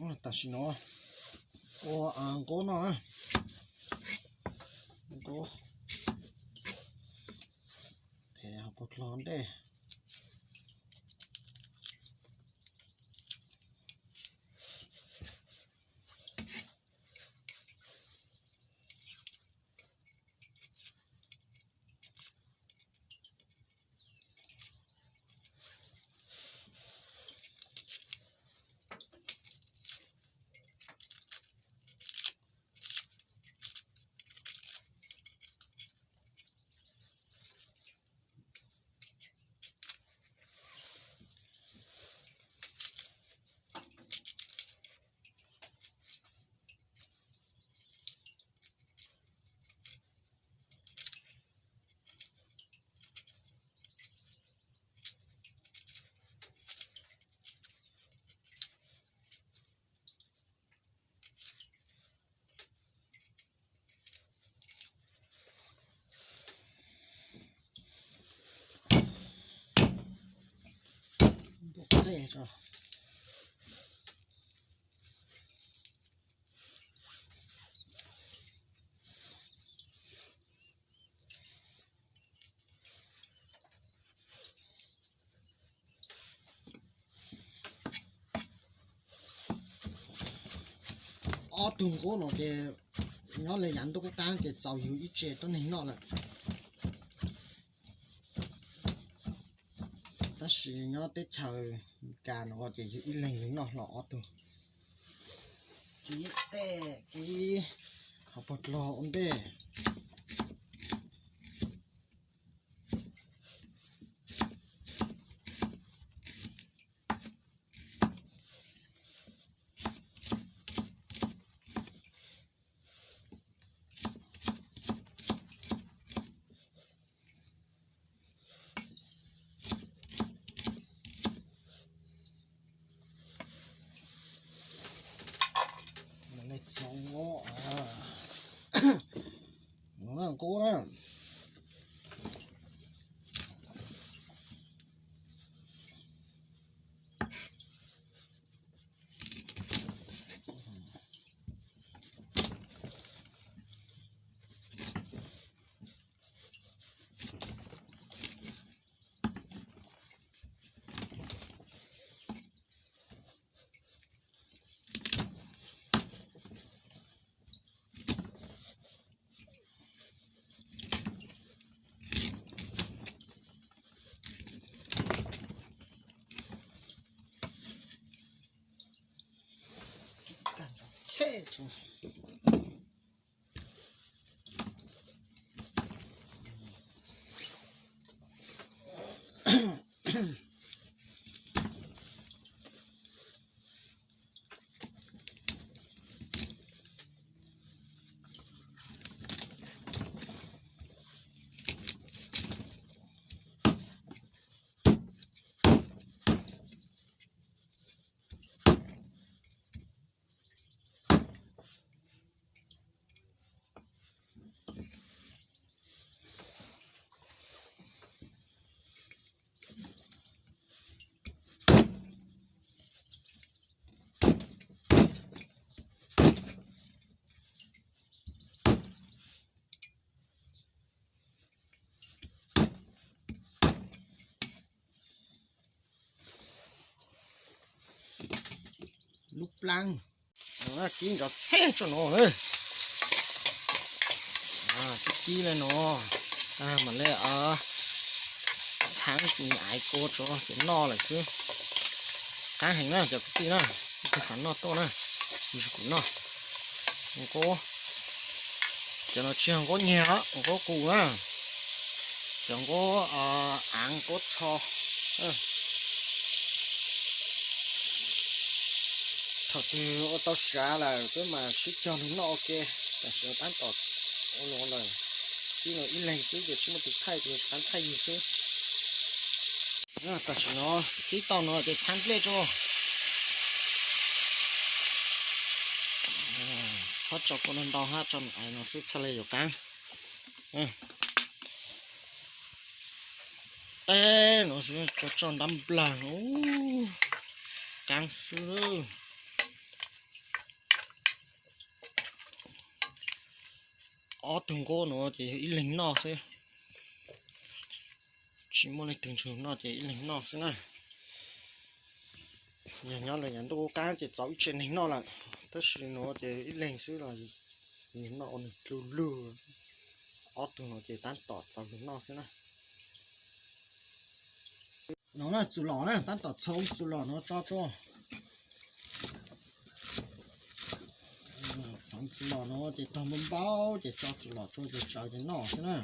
Tam sim no ua nqub noj na. Nqub, tes hauv paus dlog ntej. Ob tug nqub no ces nyob li yav ntuj qub qab ces txaus yug ib tse tuab neeg noj lawm. Tab sis nyob teb chaws Meskas no ces yug ib leeg noj hlo ob tug. Kib tej kib hauv paus dlog ua ntej. Txhoov nqub, nqub na. Lub plaab, kib nrov txhej tso no. Kib kib le no, mam le txhab me aiv kua tso ces noj lawm xwb. Qaab heev na cov kwv tij na, ib tug xav noj tuaj na, kuv noj. Nqub, cov no tsis yog nqub nyiag, nqub qus na, cov nqub aav nqub txho. Thaum twg ua tau siav lawm peb mam sib cog lug noj ua ke, tam sim no tab tom ua luag lawm. Kib no ib leeg xwb ces tsis muaj tus thaij ces rov qab thaij yug xwb. Tam sim no kib tau no ces txhab nplej rau. Txhob tso kua ntau hab, tso me aiv no xwb txhaj le yuav qaab. Teb no xwb tso tso ntab nplag, qaab xwb. Ob tug nqub nuav ces yog ib leeg noj xwb, tsis muaj leej twg ntsug noj ces ib leeg noj xwb na. Yog nyob rau yav ntuj qab ces txaus ib tsev neeg noj lawm, tab sis nuav ces ib leeg xwb los nws noj ua nws dlug lug. Ob tug nuav ces tab tom txaus nws noj xwb na. No na, txuj lom na, tab tom txhoov txuj lom nuav tso tsua. Txhoov txuj lom nuav ces tog npau npau ces tso txuj lom tsua ces tsaws ces noj xwb na.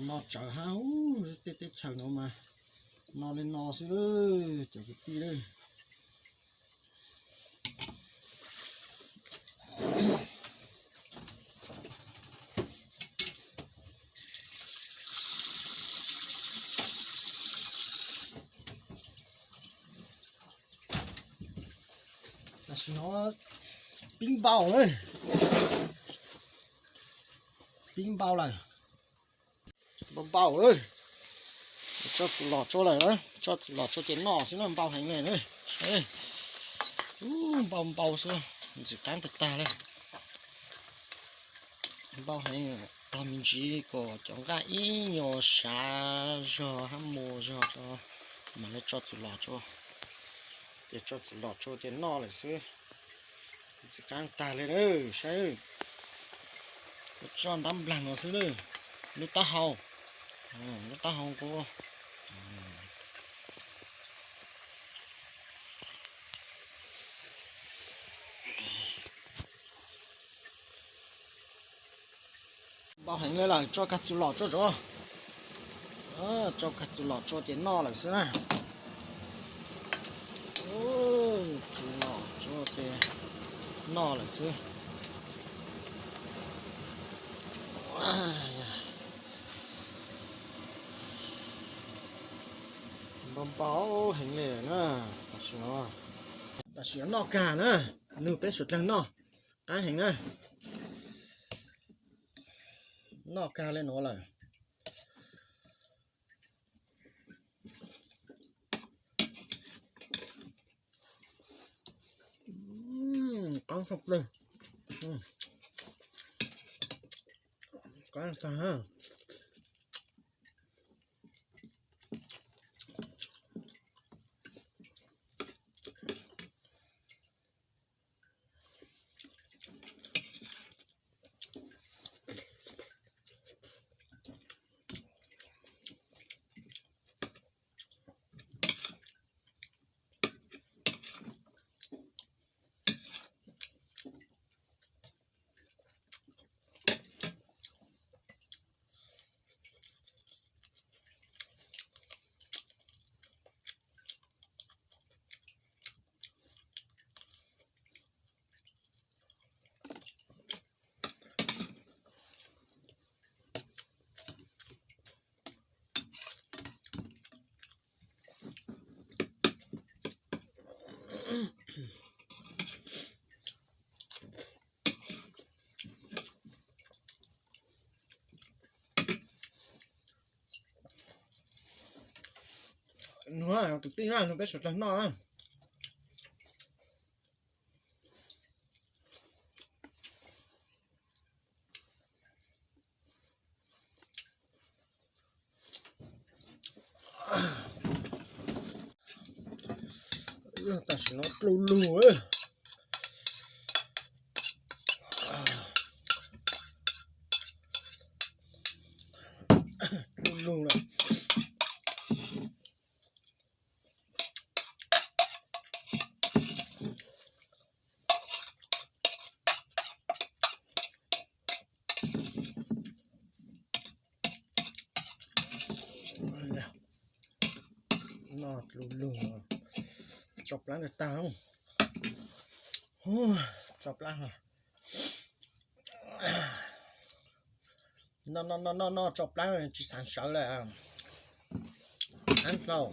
No tsawv hab, tej teb chaws nuav mas no li no xwb lawm cov kwv tij lawm. Tam sim no pib npau lawm, pib npau lawm, npau npau lawm. Tso txuj lom tsua lawm, tso txuj lom tsua ces noj xwb na, npau heev li na. Npau npau xwb, ntxim qab tag tag li. Npau heev, tog me ntsis kom cov nqaij ib nyuag sav zog hab muag zog tso, mam li tso txuj lom tsua. Ces tso txuj lom tsua ces noj lawm xwb. Ntxim qab tag li na, saib. Tso ntab nplag no xwb na, lub taub hau, lub taub hau nqua. Npau heev li lawm, tso kag txuj lom tsua tso. Tso kag txuj lom tsua ces noj lawm xwb na. Txuj lom tsua ces noj lawm xwb. Npau npau heev li na, tam sim no, tam sim no noj kag na, nug peb suav dlawg noj, qab heev na, noj kag li nuav lawm. Qab tshaj plaws, qab tag. Nug kwv tij na, nug peb suav dlawg noj na. Tam sim no dlub lug, dlub lug lawm. Noj dlub lug, tso plab ntawd tag, tso plab. Noj noj noj noj tso plab tsis xav sawv lawm, ab hlau.